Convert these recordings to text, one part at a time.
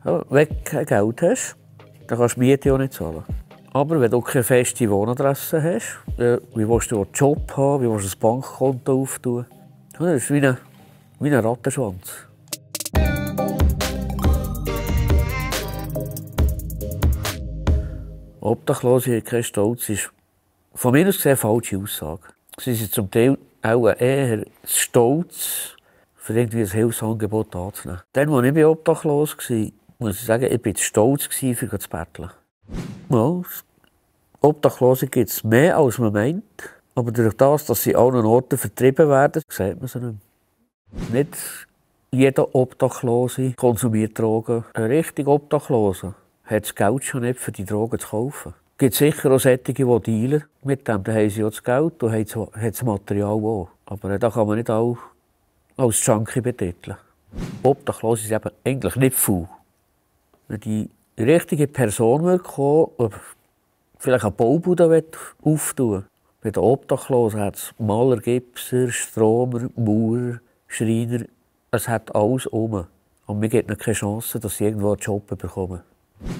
Ja, wenn du kein Geld hast, dann kannst du die Miete auch nicht zahlen. Aber wenn du keine feste Wohnadresse hast, wie willst du einen Job haben, wie willst du ein Bankkonto auftun? Ja, das ist wie ein Rattenschwanz. Obdachlose kein Stolz ist von mir aus gesehen eine falsche Aussage. Sie sind zum Teil auch eher stolz, für irgendwie ein Hilfsangebot anzunehmen. Dann, als ich obdachlos war, muss ich sagen, ich war stolz für zu betteln. Ja, Obdachlose gibt es mehr, als man meint. Aber durch das, dass sie an allen Orten vertrieben werden, sieht man sie nicht mehr. Nicht jeder Obdachlose konsumiert Drogen. Ein richtig Obdachloser hat das Geld schon nicht, für die Drogen zu kaufen. Es gibt sicher auch solche, die dealen. Mit dem haben sie auch das Geld und haben das Material auch. Aber da kann man nicht auch als Junkie betiteln. Obdachlose sind eben eigentlich nicht faul. Wenn die richtige Person kommen will, vielleicht eine Baubude auftun, bei den Obdachlosen hat es Maler, Gipser, Stromer, Maurer, Schreiner. Es hat alles um. Und mir gibt ihnen keine Chance, dass sie irgendwo einen Job bekommen.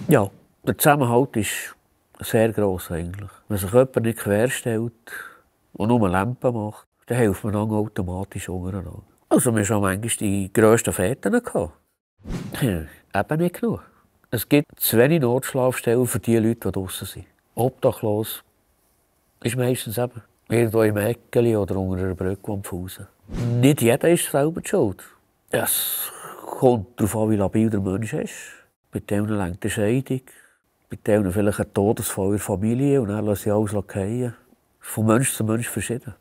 Ja, der Zusammenhalt ist sehr gross eigentlich. Wenn sich jemand nicht querstellt und nur Lampen macht, dann hilft man dann automatisch untereinander. Also wir haben manchmal die grössten Fäden gehabt. Eben nicht genug. Es gibt zu wenig Notschlafstellen für die Leute, die draussen sind. Obdachlos ist meistens eben irgendwo im Eckeli oder unter einer Brücke am Fußen. Nicht jeder ist selber die schuld. Es kommt darauf an, wie labil der Mensch ist. Bei denen lenkt die Scheidung, bei denen vielleicht ein Todesfall in der Familie und dann lassen sie alles fallen. Von Mensch zu Mensch verschieden.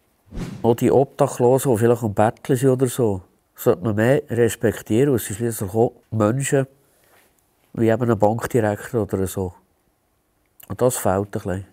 Auch die Obdachlosen, die vielleicht am Betteln sind oder so, sollte man mehr respektieren. Es sind schliesslich auch Menschen, wie eben ein Bankdirektor oder so. Und das fehlt ein bisschen.